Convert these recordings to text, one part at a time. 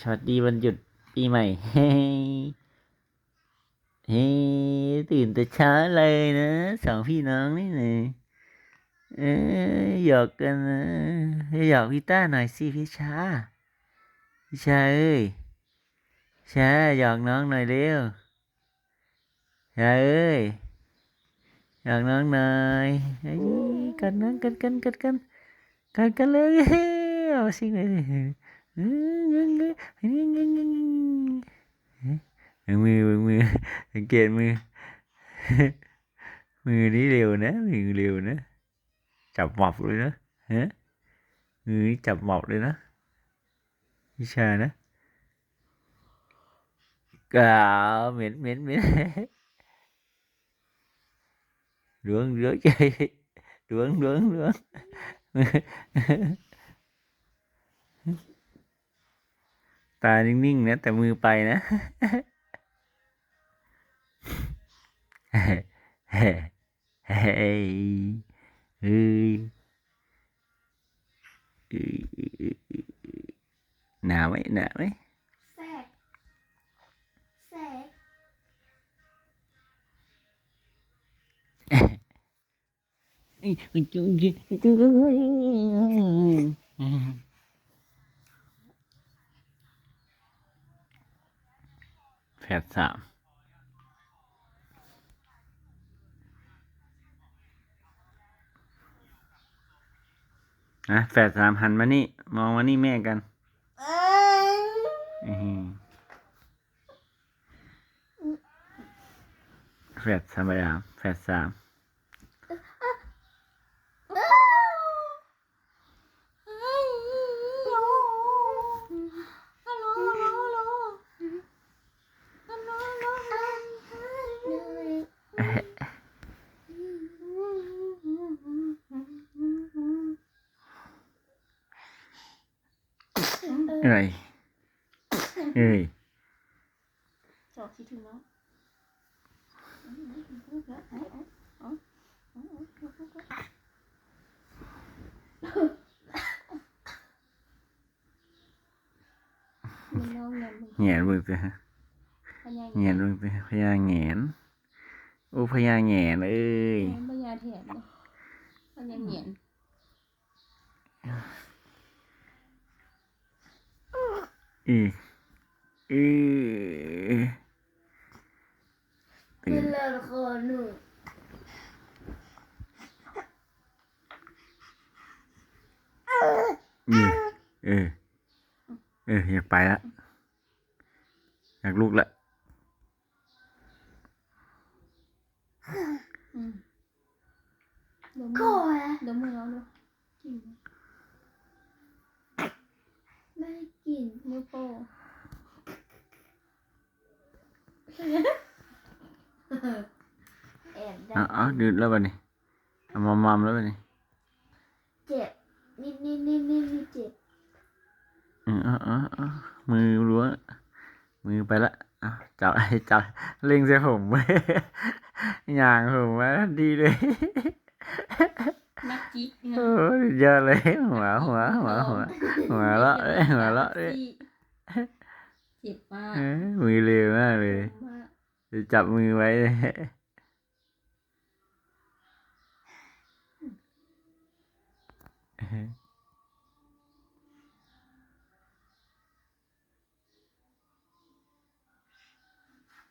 ສະຫວັດດີວັນຢຸດປີໃໝ່. ເຮີ ເຮີ ຕື່ນແຕ່ເຊົ້າເລີຍນະ ສອງພີ່ນ້ອງນີ້ນະ. ເອີ ຫຍອກກັນນະ ຫຍອກພີ່ຕ້າໜ່ອຍຊິ ພີ່ຊາ ພີ່ຊາເອີຍ ຊາ ຫຍອກນ້ອງໜ່ອຍເລັວ. ຊາເອີຍ ຫຍອກນ້ອງໜ່ອຍ. ເອີຍ ກັດນ້ອງ ກັດກັນ ກັດກັນ ກັດກັນເລີຍ. ເອົາຊິງເລີຍ. ເອີ ເງື້ອ ເງື້ອ ເງື້ອ ເງື້ອ ເງື້ອ. ເບິ່ງມື ເບິ່ງມື ສັງເກດມື ມືນີ້ເລັວນະ ມືເລັວນະ. ຈັບໝັບເລີຍນະ ຮະ ມືນີ້ຈັບໝັບເລີຍນະ ວິຊານະ. ກາ ເໝັນ ເໝັນ ເໝັນ ຫຼວງ ຫຼວງ ຫຼວງ ຫຼວງ ຫຼວງ. ຕານິ່ງໆນະ ແຕ່ມືໄປນະ. ເຮີ້ຍ ເຮີ້ຍ ໜາວໄໝ ໜາວໄໝ? ແຊກ ແຊກ. ແຟດສາມ ນະ ແຟດສາມ ຫັນມານີ້ ມອງມານີ້ແມ່ກັນ. ແຟດສາມ ແຟດສາມ. ເອີຍ ເອີຍ ຈອກຄິດເຖິງເນາະ. ແຫງນເບິ່ງຕິ ພະຍາແຫງນ ແຫງນເບິ່ງຕິ ພະຍາແຫງນ. ໂອ້ ພະຍາແຫງນເອີຍ ພະຍາແຖມເດ້ ພະຍາແຫງນ. ອື ອື ຕື່ນ ເອີ ເອີ ເອີ ຢາກໄປລະ ຢາກລຸກລະ. ອືມ ດົມມື ດົມມືລອງດູ ກິນ ໄດ້ກິນ ນິ້ວໂປ້ ແອບໄດ້. ເອົາໆ ດືດແລ້ວບັດນີ້ ເອົາມາໝ່ຳແລ້ວບັດນີ້. ເຈັບ ນິດໆໆໆ ເຈັບ. ເອີ ເອີ ເອີ ເອີ ມືລົວງ ມືໄປລະ. ເອົາ ຈັບ ຈັບ ເລັງໃສ່ຜົມ ຍ່າງຜົມມາທັນທີເລີຍ. ນັກຈິກ ໂອ້ຍ ສຸດຍອດເລີຍ ຫົວ ຫົວ ຫົວ ຫົວ ຫົວເລາະເລີຍ ຫົວເລາະເລີຍ. ເຈັບມາກ ເອີ ມືເລວມາກເລີຍ ຈັບມືໄວ້.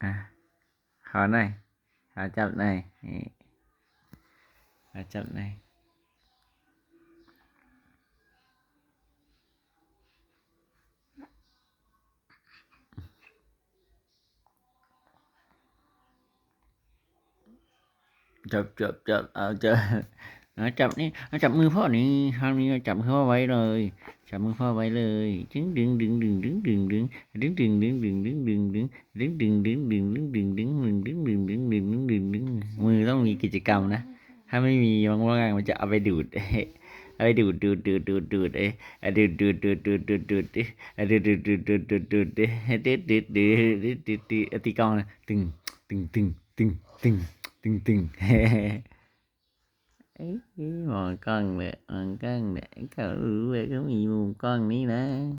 ອ່ະ ຂໍໜ່ອຍ ຂໍຈັບໜ່ອຍ ນີ້ ຂໍຈັບໜ່ອຍ. ຈັບ ຈັບ ຈັບ ເອົາ ຈັບ ເອົາ ຈັບນີ້ ເອົາ ຈັບມືພໍ່ນີ້ ທາງນີ້ ຈັບມືພໍ່ໄວ້ເລີຍ ຈັບມືພໍ່ໄວ້ເລີຍ ດຶງ ດຶງ ດຶງ ດຶງ ມືຕ້ອງມີກິດຈະກຳນະ ຖ້າໄມ່ມີ ວ່າງໆ ມັນຈະເອົາໄປດູດ ເອົາໄປດູດ ດູດ ດູດ ດູດ ດູດ ເອີ ດູດ ດູດ ດູດ ດູດ ດູດ ດູດ ເອີ ດູດ ດູດ ດູດ ດູດ ດູດ ດູດ ເອີ ດຶດ ດຶດ ເອີ ດິດ ດິດ ດິດ ເອີ ຕີກ້ອງນະ ຕຶງ ຕຶງ ຕຶງ ຕຶງ ຕຶງ ຕຶງ ຕຶງ ເອີ ມອງກ້ອງເດີ້ ມອງກ້ອງເດີ້ ເຂົາຮູ້ເວີຍ ເຂົາມີມຸມກ້ອງນີ້ນະ.